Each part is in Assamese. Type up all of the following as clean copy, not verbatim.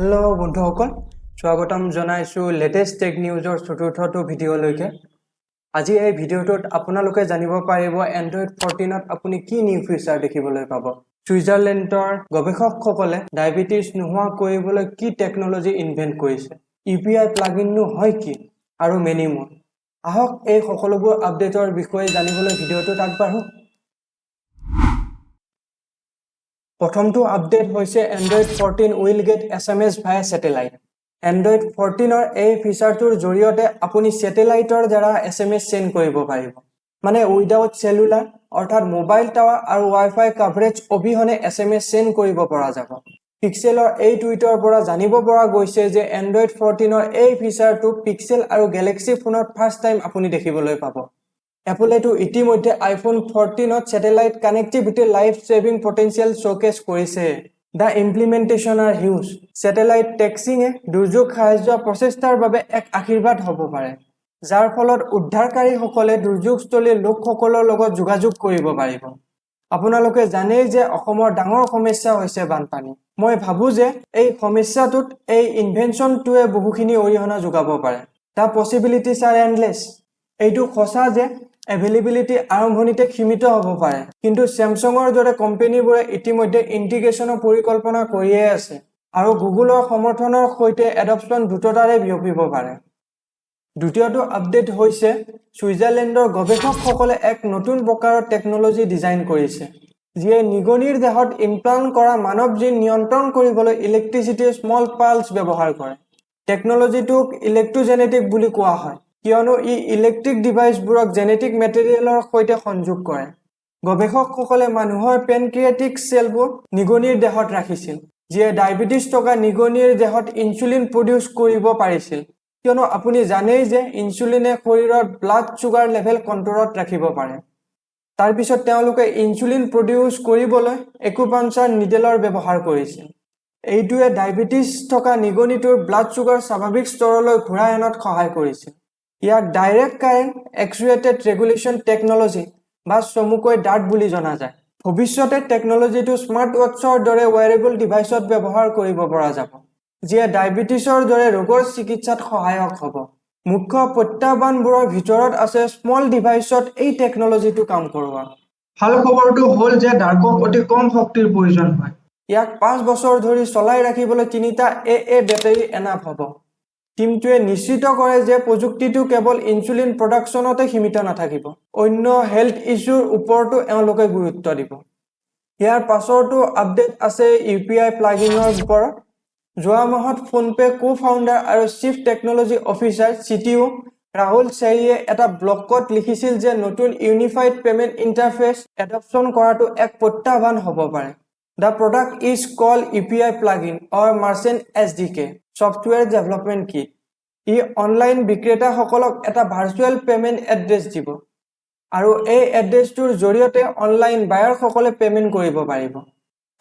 হেল্ল' বন্ধুসকল, স্বাগতম জনাইছোঁ লেটেষ্ট টেক নিউজৰ চতুৰ্থটো ভিডিঅ'লৈকে। আজি এই ভিডিঅ'টোত আপোনালোকে জানিব পাৰিব এণ্ড্ৰইড 14ত আপুনি কি নিউ ফিচাৰ দেখিবলৈ পাব, ছুইজাৰলেণ্ডৰ গৱেষকসকলে ডায়েবেটিছ নোহোৱা কৰিবলৈ কি টেকন'লজি ইনভেণ্ট কৰিছে, ইউপিআই প্লাগইননো হয় কি আৰু মেনি মোৰ। আহক, এই সকলোবোৰ আপডেটৰ বিষয়ে জানিবলৈ ভিডিঅ'টোত আগবাঢ়ো। প্ৰথমটো আপডেট হৈছে Android 14 will get SMS via satellite। Android 14ৰ এই ফিচাৰটোৰ জৰিয়তে আপুনি ছেটেলাইটৰ দ্বাৰা এছএমএছ চেণ্ড কৰিব পাৰিব। মানে উইদাউট চেলুলাৰ, অৰ্থাৎ মোবাইল টাৱাৰ আৰু ৱাই ফাই কাভাৰেজ অবিহনে এছএমএছ চেণ্ড কৰিব পৰা যাব। পিক্সেলৰ এই টুইটৰ পৰা জানিব পৰা গৈছে যে এণ্ড্ৰইড 14ৰ এই ফিচাৰটো পিক্সেল আৰু গেলেক্সি ফোনত ফাৰ্ষ্ট টাইম আপুনি দেখিবলৈ পাব। এপলেতো ইতিমধ্যে iPhone 14ত satellite connectivity life saving potential showcase কৰিছে। The implications are huge। Satellite টেক্সটিঙে দুৰ্যোগ সাহায্য প্ৰচেষ্টাৰ বাবে এক আশীৰ্বাদ হ'ব পাৰে, যাৰ ফলত উদ্ধাৰকাৰীসকলে দুৰ্যোগস্থলীৰ লোকসকলৰ লগত যোগাযোগ কৰিব পাৰিব। আপোনালোকে জানেই যে অসমৰ ডাঙৰ সমস্যা হৈছে বানপানী। মই ভাবোঁ যে এই সমস্যাটোত এই ইনভেনশ্যনটোৱে বহুখিনি অৰিহণা যোগাব পাৰে। The possibilities are endless। এইটো সঁচা যে এভেইলেবিলিটি আৰম্ভণিতে সীমিত হ'ব পাৰে, কিন্তু চেমচাঙৰ দৰে কোম্পানীবোৰে ইতিমধ্যে ইণ্টিগ্ৰেশ্যনৰ পৰিকল্পনা কৰিয়ে আছে আৰু গুগলৰ সমৰ্থনৰ সৈতে এডপশ্যন দ্ৰুততাৰে বিয়পিব পাৰে। দ্বিতীয়টো আপডেট হৈছে ছুইজাৰলেণ্ডৰ গৱেষকসকলে এক নতুন প্ৰকাৰৰ টেকন'লজি ডিজাইন কৰিছে, যিয়ে নিগনিৰ দেহত ইমপ্লাণ্ট কৰা মানৱ জিন নিয়ন্ত্ৰণ কৰিবলৈ ইলেক্ট্ৰিচিটিৰ স্মল পালছ ব্যৱহাৰ কৰে। টেকন'লজিটোক ইলেক্ট্ৰজেনেটিক বুলি কোৱা হয়, কিয়নো ই ইলেক্ট্ৰিক ডিভাইচবোৰক জেনেটিক মেটেৰিয়েলৰ সৈতে সংযোগ কৰে। গৱেষকসকলে মানুহৰ পেনক্ৰিয়েটিক চেলবোৰ নিগনিৰ দেহত ৰাখিছিল, যিয়ে ডায়েবেটিছ থকা নিগনিৰ দেহত ইনচুলিন প্ৰডিউচ কৰিব পাৰিছিল, কিয়নো আপুনি জানেই যে ইনচুলিনে শৰীৰৰ ব্লাড চুগাৰ লেভেল কণ্ট্ৰলত ৰাখিব পাৰে। তাৰপিছত তেওঁলোকে ইনচুলিন প্ৰডিউচ কৰিবলৈ একুপাংচাৰ নিডেলৰ ব্যৱহাৰ কৰিছিল। এইটোৱে ডায়েবেটিছ থকা নিগনিটোৰ ব্লাড চুগাৰ স্বাভাৱিক স্তৰলৈ ঘূৰাই অনাত সহায় কৰিছিল। ইয়াক direct current actuated regulation technology বা চমুকৈ ডাৰ্ট বুলি জনা যায়। ভৱিষ্যতে টেকন'লজিটো স্মাৰ্ট ৱাটছৰ দৰে ৱেৰেবল ডিভাইচত ব্যৱহাৰ কৰিব পৰা যাব, যিয়ে ডায়েবেটিছৰ দৰে ৰোগৰ চিকিৎসাত সহায়ক হ'ব। মুখ্য প্ৰত্যাহ্বানবোৰৰ ভিতৰত আছে স্মল ডিভাইচত এই টেকন'লজিটো কাম কৰোৱা। ভাল খবৰটো হ'ল যে ডাৰ্টক অতি কম শক্তিৰ প্ৰয়োজন হয়। ইয়াক 5 বছৰ ধৰি চলাই ৰাখিবলৈ তিনিটা এ এ বেটাৰী এনাফ হ'ব। টীমটোৱে নিশ্চিত কৰে যে প্ৰযুক্তিটো কেৱল ইনচুলিন প্ৰডাকশ্যনতে সীমিত নাথাকিব, অন্য হেল্থ ইছ্যুৰ ওপৰতো এওঁলোকে গুৰুত্ব দিব। ইয়াৰ পাছৰটো আপডেট আছে ইউপিআই প্লাগইনৰ ওপৰত। যোৱা মাহত ফোনপে কো ফাউণ্ডাৰ আৰু chief technology officer, CTO' Rahul চেৰীয়ে এটা ব্লগত লিখিছিল যে নতুন ইউনিফাইড পেমেণ্ট ইণ্টাৰফেচ এডপশ্যন কৰাটো এক প্ৰত্যাহ্বান হ'ব পাৰে। The product is called UPI plugin or Merchant SDK, software development kit। E online বিক্ৰেতাসকলক এটা ভাৰ্চুৱেল পেমেণ্ট এড্ৰেছ দিব আৰু এই এড্ৰেছটোৰ জৰিয়তে অনলাইন বায়াৰসকলে পেমেণ্ট কৰিব পাৰিব।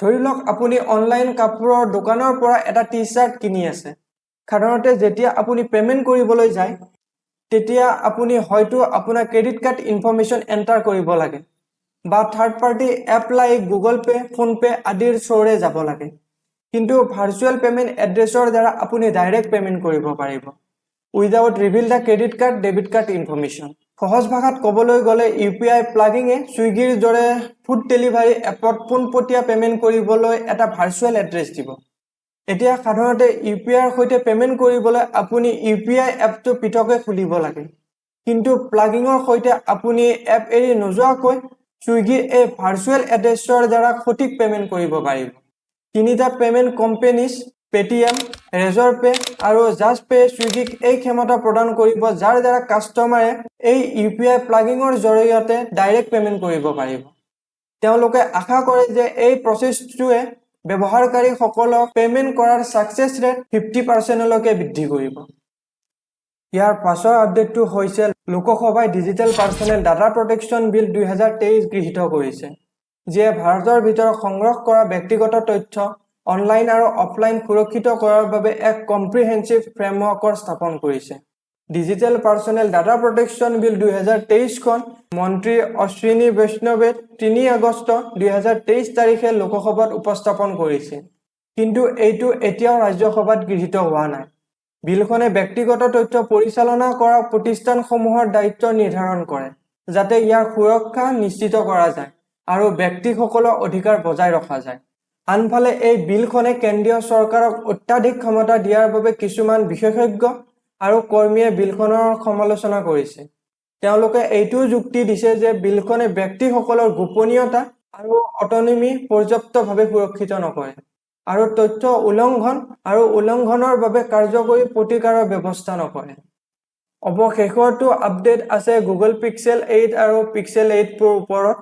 ধৰি লওক, আপুনি অনলাইন কাপোৰৰ দোকানৰ পৰা এটা টি চাৰ্ট কিনি আছে। সাধাৰণতে যেতিয়া আপুনি পেমেণ্ট কৰিবলৈ যায়, তেতিয়া আপুনি হয়তো আপোনাৰ ক্ৰেডিট কাৰ্ড ইনফৰমেশ্যন এণ্টাৰ কৰিব লাগে বা third party app like Google pay, PhonePe আদিৰ থ্ৰুৰে যাব লাগে। কিন্তু ভাৰ্চুৱেল পেমেণ্ট এড্ৰেছৰ দ্বাৰা আপুনি ডাইৰেক্ট পেমেণ্ট কৰিব পাৰিব without reveal the credit card, debit card information। সহজ ভাষাত ক'বলৈ গ'লে, ইউপিআই প্লাগিঙে ছুইগীৰ দৰে ফুড ডেলিভাৰী এপত পোনপটীয়া পেমেণ্ট কৰিবলৈ এটা ভাৰ্চুৱেল এড্ৰেছ দিব। এতিয়া সাধাৰণতে ইউপিআইৰ সৈতে পেমেণ্ট কৰিবলৈ আপুনি ইউপিআই এপটো পৃথকে খুলিব লাগে, কিন্তু প্লাগিঙৰ সৈতে আপুনি এপ এৰি নোযোৱাকৈ ছুইগীৰ এই ভাৰ্চুৱেল এড্ৰেছৰ দ্বাৰা সঠিক পেমেণ্ট কৰিব পাৰিব। তিনিটা পেমেণ্ট কোম্পেনীজ পেটিএম, ৰেজৰ পে আৰু জাষ্ট পে ছুইগীক এই ক্ষমতা প্ৰদান কৰিব, যাৰ দ্বাৰা কাষ্টমাৰে এই ইউপিআই প্লাগিঙৰ জৰিয়তে ডাইৰেক্ট পেমেণ্ট কৰিব পাৰিব। তেওঁলোকে আশা কৰে যে এই প্ৰচেছটোৱে ব্যৱহাৰকাৰীসকলক পেমেণ্ট কৰাৰ ছাকচেছ ৰেট 50%লৈকে বৃদ্ধি কৰিব। ইয়াৰ পাছৰ আপডেটটো হৈছে লোকসভাই Digital Personal Data Protection Bill 2023 গৃহীত কৰিছে, যিয়ে ভাৰতৰ ভিতৰত সংগ্ৰহ কৰা ব্যক্তিগত তথ্য অনলাইন আৰু অফলাইন সুৰক্ষিত কৰাৰ বাবে এক কম্প্ৰিহেনচিভ ফ্ৰেমৱৰ্কৰ স্থাপন কৰিছে। Digital Personal Data Protection Bill 2023খন মন্ত্ৰী অশ্বিনী বৈষ্ণৱে 3 আগষ্ট 2023 তাৰিখে লোকসভাত উপস্থাপন কৰিছিল। কিন্তু এইটো এতিয়াও ৰাজ্যসভাত গৃহীত হোৱা নাই। বিলখনে ব্যক্তিগত তথ্য পৰিচালনা কৰা প্ৰতিষ্ঠানসমূহৰ দায়িত্ব নিৰ্ধাৰণ কৰে, যাতে ইয়াৰ সুৰক্ষা নিশ্চিত কৰা যায় আৰু ব্যক্তিসকলৰ অধিকাৰ বজাই ৰখা যায়। আনফালে, এই বিলখনে কেন্দ্ৰীয় চৰকাৰক অত্যাধিক ক্ষমতা দিয়াৰ বাবে কিছুমান বিশেষজ্ঞ আৰু কৰ্মীয়ে বিলখনৰ সমালোচনা কৰিছে। তেওঁলোকে এইটোও যুক্তি দিছে যে বিলখনে ব্যক্তিসকলৰ গোপনীয়তা আৰু অটনমি পৰ্যাপ্তভাৱে সুৰক্ষিত নকৰে আৰু তথ্য উলংঘন আৰু উলংঘনৰ বাবে কাৰ্যকৰী প্ৰতিকাৰৰ ব্যৱস্থা নকৰে। অৱশেষৰটো আপডেট আছে গুগল পিক্সেল 8 আৰু পিক্সেল 8 প্ৰ' ওপৰত।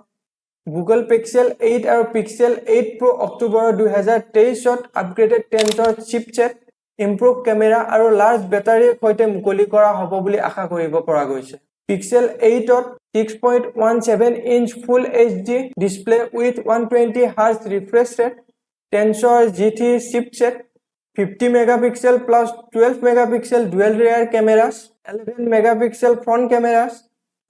গুগল পিক্সেল 8 আৰু পিক্সেল 8 প্ৰ' অক্টোবৰৰ 2023ত upgraded Tensor chipset, improve camera আৰু লাৰ্জ বেটাৰীৰ সৈতে মুকলি কৰা হ'ব বুলি আশা কৰিব পৰা গৈছে। পিক্সেল 8ত 6.17 inch full HD display with 120 Hz refresh rate, Tensor G3 chipset, 50 megapixel plus 12 megapixel dual rear cameras, 11 megapixel front cameras,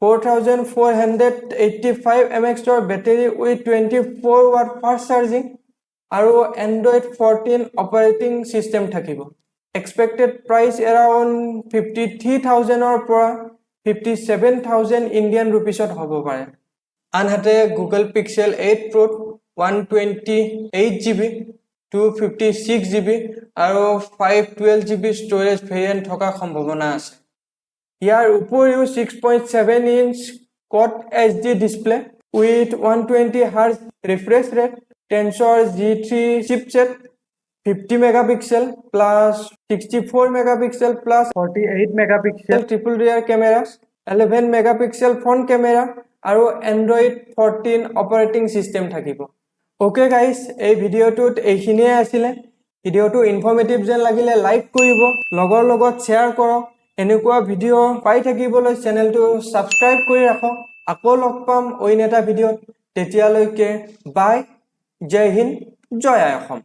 4485 এমএএইচৰ battery with 24 watt fast charging আৰু এণ্ড্ৰইড 14 অপাৰেটিং ছিষ্টেম থাকিব। এক্সপেক্টেড প্ৰাইচ এৰাউণ্ড 53,000ৰ পৰা 57,000 ইণ্ডিয়ান ৰুপিছত হ'ব পাৰে। আনহাতে গুগল পিক্সেল 8 প্ৰোত 128 GB, 256 GB আৰু 512 GB storage variant থকাৰ সম্ভাৱনা আছে। ইয়াৰ উপৰিও 6.7 inch quad HD display with 120 Hz refresh rate, Tensor G3 chipset, 50 megapixel plus 64 megapixel plus 48 megapixel triple rear cameras, 11 megapixel front camera আৰু এণ্ড্ৰইড 14 অপাৰেটিং ছিষ্টেম থাকিব। অ'কে গাইজ, এই ভিডিঅ'টোত এইখিনিয়ে আছিলে। ভিডিঅ'টো ইনফৰ্মেটিভ যেন লাগিলে লাইক কৰিব, লগৰ লগত শ্বেয়াৰ কৰক। এনেকুৱা ভিডিঅ' পাই থাকিবলৈ চেনেলটো ছাবস্ক্ৰাইব কৰি ৰাখক। আকৌ লগ পাম অইন এটা ভিডিঅ'ত। তেতিয়ালৈকে বাই, জয় হিন্দ, জয় আই অসম।